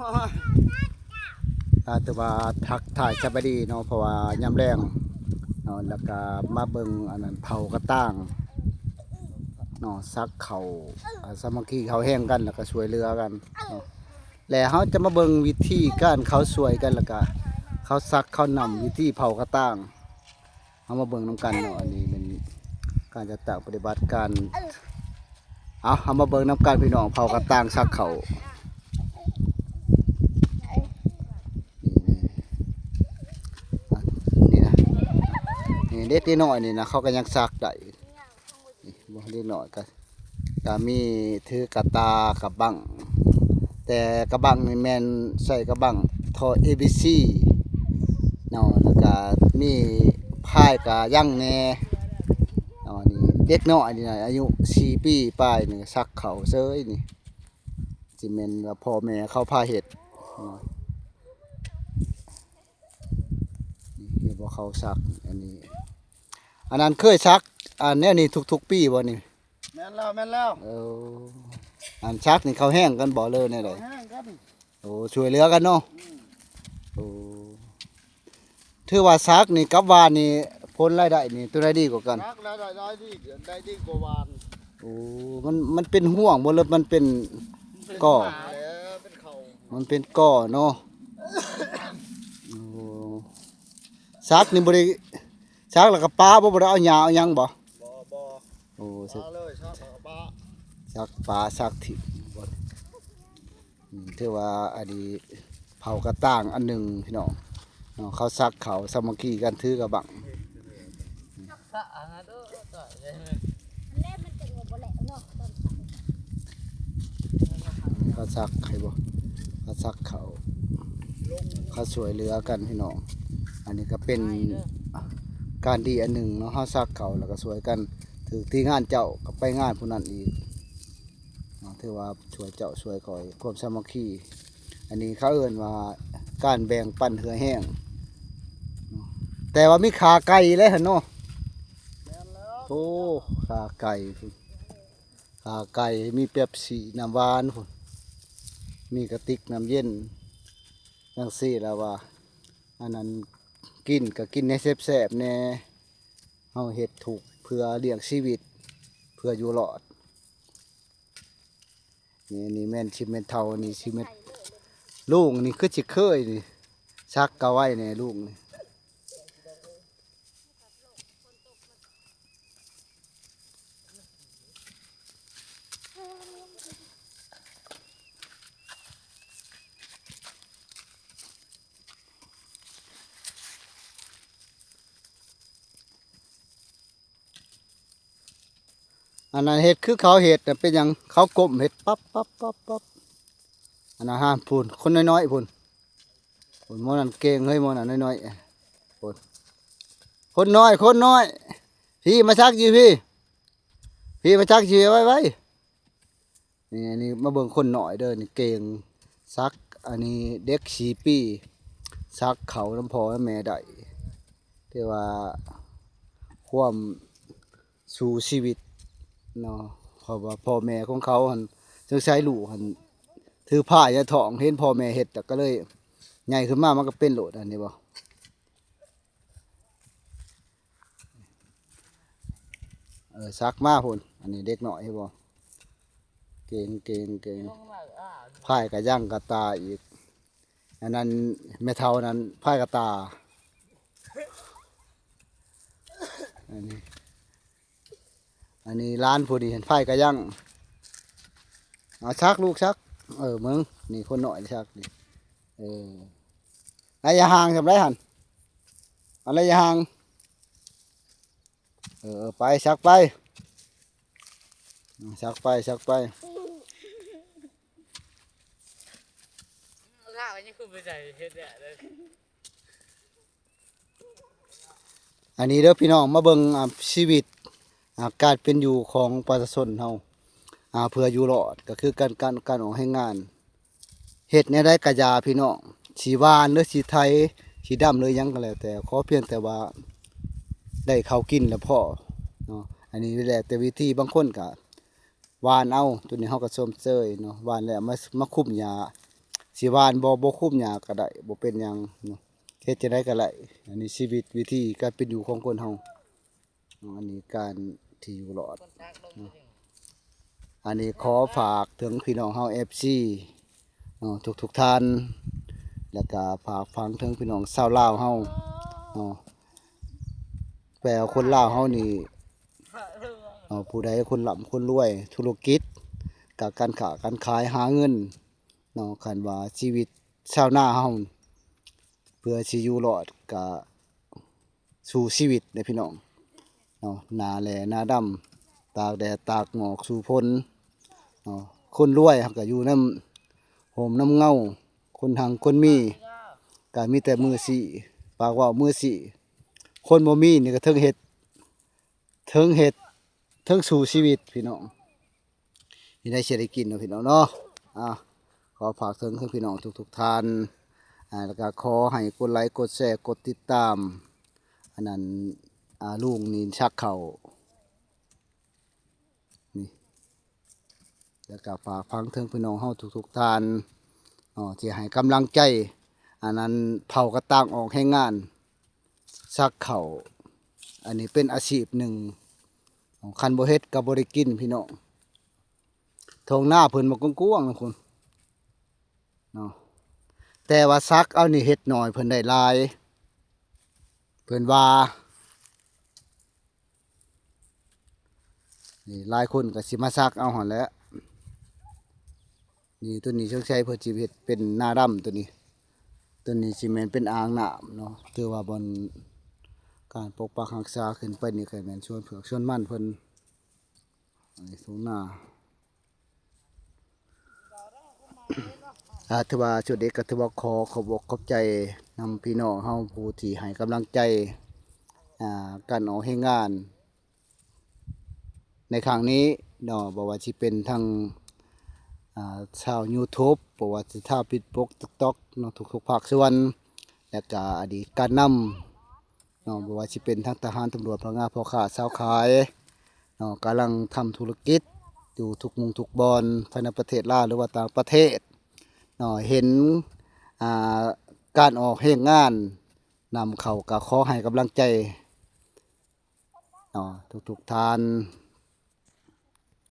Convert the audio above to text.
ອ່າ ຖືວ່າທັກທາຍສະບາຍດີເນາະ ເພາະວ່າຍາມແລງເນາະ ແລ້ວກະມາເບິ່ງອັນນັ້ນ ເຜົາກະຕ່າງເນາະ ສັກເຂົ້າ ອ່າ ສາມັກຄີເຂົ້າແຮງກັນ ແລ້ວກະຊ່ວຍເຫຼືອກັນເນາະ ແລະເຮົາຈະມາເບິ່ງວິທີການເຂົາຊ່ວຍກັນ ແລ້ວກະເຂົາສັກເຂົານຳ ວິທີເຜົາກະຕ່າງ. ເຮົາມາເບິ່ງນຳກັນເນາະ ອັນນີ້ແມ່ນການຈັດຕັ້ງປະຕິບັດການ ເອົາ ເຮົາມາເບິ່ງນຳກັນພີ່ນ້ອງ ເຜົາກະຕ່າງສັກເຂົ້າ ນີ້ນະ ນີ້ເດັກນ້ອຍນີ້ນະ ເຂົາກະຍັງສັກໄດ້ ນີ້ບໍ່ ເດັກນ້ອຍກະ ກະມີຖືກະຕ່າ ກະບັ້ງ ແຕ່ກະບັ້ງນີ້ແມ່ນໃຊ້ກະບັ້ງທໍ່ ເອບີຊີ ເນາະ ແລ້ວກະມີພາຍກະຍັງແດ່ເນາະ ນີ້ເດັກນ້ອຍນີ້ນະ ອາຍຸສີ່ປີປາຍນີ້ ສັກເຂົ້າເສີຍນີ້ ຊິແມ່ນວ່າພໍ່ແມ່ເຂົາພາເຮັດເນາະ ນີ້ເຫັນບໍ່ ເຂົາສັກ ອັນນີ້ ອັນນັ້ນເຄີຍສັກ ອັນແນວນີ້ທຸກໆປີບໍ່ນີ້? ແມ່ນແລ້ວ ແມ່ນແລ້ວ ເອີ ອັນສັກນີ້ເຂົາແຮງກັນບໍ່ ຫຼືແນວໃດ? ເຂົາແຮງກັນ ໂອ້ ຊ່ວຍເຫຼືອກັນເນາະ ອືມ ໂອ້ ຖືວ່າສັກນີ້ກັບຫວ່ານນີ້ ຜົນລາຍໄດ້ນີ້ ໂຕໃດດີກວ່າກັນ? ສັກລາຍໄດ້ ລາຍໄດ້ດີ ໄດ້ດີກວ່າຫວ່ານ ໂອ້ ມັນ ມັນເປັນຮ່ວງບໍ່ ຫຼືມັນເປັນ ມັນເປັນ ກໍ ຫຍ້າແຫຼະ ເປັນເຂົ້າ ມັນເປັນກໍເນາະ ໂອ້ ສັກນີ້ບໍ່ໄດ້ ສັກແລ້ວກະປະບໍ່ ບໍ່ໄດ້ເອົາຫຍ້າເອົາຫຍັງບໍ່? ບໍ່ ບໍ່ ໂອ້ ປະເລີຍ ສັກແລ້ວກະປະ ສັກປະ ສັກຖິ້ມ ອືມ ຖືວ່າອັນນີ້ເຜົາກະຕ່າງອັນໜຶ່ງພີ່ນ້ອງເນາະ ເຂົາສັກເຂົ້າສາມັກຄີກັນ ຖືກະບັ້ງ ເຂົາສັກໃຫ້ບໍ່ ເຂົາສັກເຂົ້າ ເຂົາຊ່ວຍເຫຼືອກັນພີ່ນ້ອງ ອັນນີ້ກະເປັນການດີອັນໜຶ່ງເນາະ ເຮົາສັກເຂົ້າແລ້ວກະຊ່ວຍກັນ ຖືກທີ່ງານເຈົ້າກະໄປງານຜູ້ນັ້ນອີກ ເນາະ ຖືວ່າຊ່ວຍເຈົ້າຊ່ວຍຂ້ອຍ ຄວາມສາມັກຄີ ອັນນີ້ເຂົາເອີ້ນວ່າການແບ່ງປັນເຫື່ອແຮງເນາະ ແຕ່ວ່າມີຂາໄກ່ເລີຍຫັ້ນເນາະ ແມ່ນແລ້ວ ໂອ້ ຂາໄກ່ພຸ້ນ ຂາໄກ່ ມີເປັບຊີ ນ້ຳຫວານພຸ້ນ ມີກະຕິກນ້ຳເຢັນ ຈັ່ງຊີ້ລະວ່າ ອັນນັ້ນ ກິນກະກິນໃຫ້ແຊບໆແດ່ ເຮົາເຮັດທຸກເພື່ອລ້ຽງຊີວິດ ເພື່ອຢູ່ລອດ. ນີ້ ນີ້ແມ່ນຊິແມ່ນເຖົ້າ ນີ້ຊິແມ່ນລຸງ ນີ້ຄືຊິເຄີຍນີ້ ສັກກະໄວແດ່ລຸງນີ້. ອັນນັ້ນເຮັດຄືເຂົາເຮັດນະ ເປັນຫຍັງເຂົາກົ້ມເຮັດປັບໆໆໆ ອັນນັ້ນຫາ ພຸ້ນ ຄົນນ້ອຍໆ ພຸ້ນ ພຸ້ນ ໝໍນັ້ນເກັ່ງເຮີ້ຍ ໝໍນັ້ນນ້ອຍໆ ພຸ້ນ ຄົນນ້ອຍ ຄົນນ້ອຍ ພີ້ມາສັກຢູ່ພີ້ ພີ້ມາສັກຢູ່ພີ້ ໄວໆ. ນີ້ ອັນນີ້ມາເບິ່ງຄົນນ້ອຍເດີ ນີ້ເກັ່ງສັກ ອັນນີ້ເດັກສີ່ປີ ສັກເຂົ້ານຳພໍ່ນຳແມ່ໄດ້ ແຕ່ວ່າຄວາມສູ້ຊີວິດເນາະ ເພາະວ່າພໍ່ແມ່ຂອງເຂົາຫັ້ນ ສົງໄສລູກຫັ້ນຖືພາຍໃນທ້ອງ ເຫັນພໍ່ແມ່ເຮັດ ແລ້ວກະເລີຍໃຫຍ່ຂຶ້ນມາມັນກະເປັນໂລດ ອັນນີ້ບໍ່. ເອີ ສັກມາພຸ້ນ ອັນນີ້ເດັກນ້ອຍເຫັນບໍ່ ເກັ່ງ ເກັ່ງ ເກັ່ງ ພາຍກະຍັງກະຕາອີກ ອັນນັ້ນແມ່ເຖົ້ານັ້ນພາຍກະຕາ ອັນນີ້ ອັນນີ້ຫຼານຜູ້ນີ້ຫັ້ນພາຍກະຍັງ ເອົາສັກລູກສັກ ເອີ ເບິ່ງ ນີ້ຄົນນ້ອຍສັກນີ້ ເອີ ໄລຍະຫ່າງສ່ຳໃດຫັ້ນ ເອົາໄລຍະຫ່າງ ເອີ ເອີ ໄປ ສັກໄປ ສັກໄປ ສັກໄປ ລາວຍັງຄືບໍ່ໃສ່ເຮັດແດ່ເລີຍ. ອັນນີ້ເດີພີ່ນ້ອງ ມາເບິ່ງ ອ່າ ຊີວິດ ອ່າ ການເປັນຢູ່ຂອງປະຊາຊົນເຮົາ ອ່າ ເພື່ອຢູ່ລອດ ກະຄືການ ການ ການອອກແຮງງານ ເຮັດແນວໃດກະຢ່າພີ່ນ້ອງ ຊິຫວ່ານ ຫຼື ຊິໄຖ ຊິດຳ ຫຼື ຫຍັງກະແລ້ວແຕ່ ຂໍພຽງແຕ່ວ່າໄດ້ເຂົ້າກິນລະພໍເນາະ ອັນນີ້ແລ້ວແຕ່ວິທີ ບາງຄົນກະຫວ່ານເອົາ ໂຕນີ້ເຮົາກະຊົມເຊີຍເນາະ ຫວ່ານແລ້ວມາ ມາຄຸມຫຍ້າ ຊິຫວ່ານບໍ່ ບໍ່ຄຸມຫຍ້າກໍໄດ້ ບໍ່ເປັນຫຍັງເນາະ ເຮັດຈັ່ງໃດກໍໄດ້. ອັນນີ້ຊີວິດ ວິທີການເປັນຢູ່ຂອງຄົນເຮົາເນາະ ອັນນີ້ການທີ່ຢູ່ລອດເນາະ. ອັນນີ້ຂໍຝາກເຖິງພີ່ນ້ອງເຮົາ ເອັຟຊີ ເນາະ ທຸກໆທ່ານ ແລ້ວກໍຝາກຝັງເຖິງພີ່ນ້ອງຊາວລາວເຮົາເນາະ ແປວ່າຄົນລາວເຮົານີ້ເນາະ ຜູ້ໃດຄົນລ່ຳຄົນລວຍ ທຸລະກິດ ການຄ້າການຂາຍ ຫາເງິນເນາະ ຄັນວ່າຊີວິດຊາວນາເຮົາ ເພື່ອຊິຢູ່ລອດກະ ສູ້ຊີວິດເດ້ພີ່ນ້ອງເນາະ ໜ້າແລ້ໜ້າດຳ ຕາກແດດຕາກໝອກສູ້ຝົນເນາະ. ຄົນລວຍເຮົາກໍຢູ່ນຳຮົ່ມນຳເງົາ ຄົນຮັ່ງຄົນມີກໍມີແຕ່ມືຊີ້ ປາກເວົ້າມືຊີ້. ຄົນບໍ່ມີນີ້ກໍເທິງເຮັດ ເທິງເຮັດ ເທິງສູ້ຊີວິດພີ່ນ້ອງ. ເຮັດໃດຊິໄດ້ກິນເນາະພີ່ນ້ອງເນາະ. ອ່າ ຂໍຝາກເຖິງ ເຖິງພີ່ນ້ອງທຸກໆທ່ານ ອ່າ ແລ້ວກໍຂໍໃຫ້ກົດໄລ ກົດແຊ ກົດຕິດຕາມ ອັນນັ້ນ ອ່າ ລຸງນິນຊັກເຂົ້ານີ້ ແລ້ວກໍຝາກຝັງເຖິງພີ່ນ້ອງເຮົາທຸກໆທ່ານເນາະ ທີ່ໃຫ້ກຳລັງໃຈ ອັນນັ້ນ ເຜົາກະຕ່າງອອກແຮງງານ ຊັກເຂົ້າ. ອັນນີ້ເປັນອາຊີບໜຶ່ງ ຄັນບໍ່ເຮັດກໍບໍ່ໄດ້ກິນພີ່ນ້ອງ. ທົ່ງນາເພິ່ນມັນກວ້າງໆນະຄຸນເນາະ ແຕ່ວ່າຊັກເອົານີ້ເຮັດໜ້ອຍ ເພິ່ນໄດ້ຫຼາຍ ເພິ່ນວ່າ. ນີ້ຫຼາຍຄົນກໍຊິມາຊັກເອົາຫັ້ນແຫຼະ. ນີ້ ໂຕນີ້ສົງໄສເພິ່ນຊິເຮັດເປັນນາດຳ ໂຕນີ້ ໂຕນີ້ຊິແມ່ນເປັນອ່າງນ້ຳເນາະ. ຖືວ່າບ່ອນການປົກປັກຮັກສາຂຶ້ນໄປນີ້ ກໍແມ່ນສວນເຜືອກສວນມັນເພິ່ນ ອັນນີ້ທົ່ງນາ. ອ່າ ຖືວ່າຊຸດນີ້ກໍຖືວ່າຂໍຂອບອົກຂອບໃຈນຳພີ່ນ້ອງເຮົາ ຜູ້ທີ່ໃຫ້ກຳລັງໃຈ ອ່າ ການອອກແຮງງານ ໃນຄັ້ງນີ້ເນາະ ບໍ່ວ່າຊິເປັນທັງ ອ່າ ຊາວຢູທູບ ບໍ່ວ່າຊິຊາວເຟສບຸກ ຕິກຕັອກເນາະ ທຸກໆພາກສ່ວນ ແລະກະອະດີດການນຳເນາະ ບໍ່ວ່າຊິເປັນທັງທະຫານ ຕຳຫຼວດ ພະນັກງານ ພໍ່ຄ້າ ຊາວຂາຍເນາະ ກຳລັງທຳທຸລະກິດຢູ່ທຸກໝ່ອງທຸກບ່ອນ ພາຍໃນປະເທດລາວ ຫຼືວ່າຕ່າງປະເທດເນາະ ເຫັນ ອ່າ ການອອກແຮງງານນຳເຂົ້າ ກະຂໍໃຫ້ກຳລັງໃຈ ເນາະ ທຸກໆທ່ານ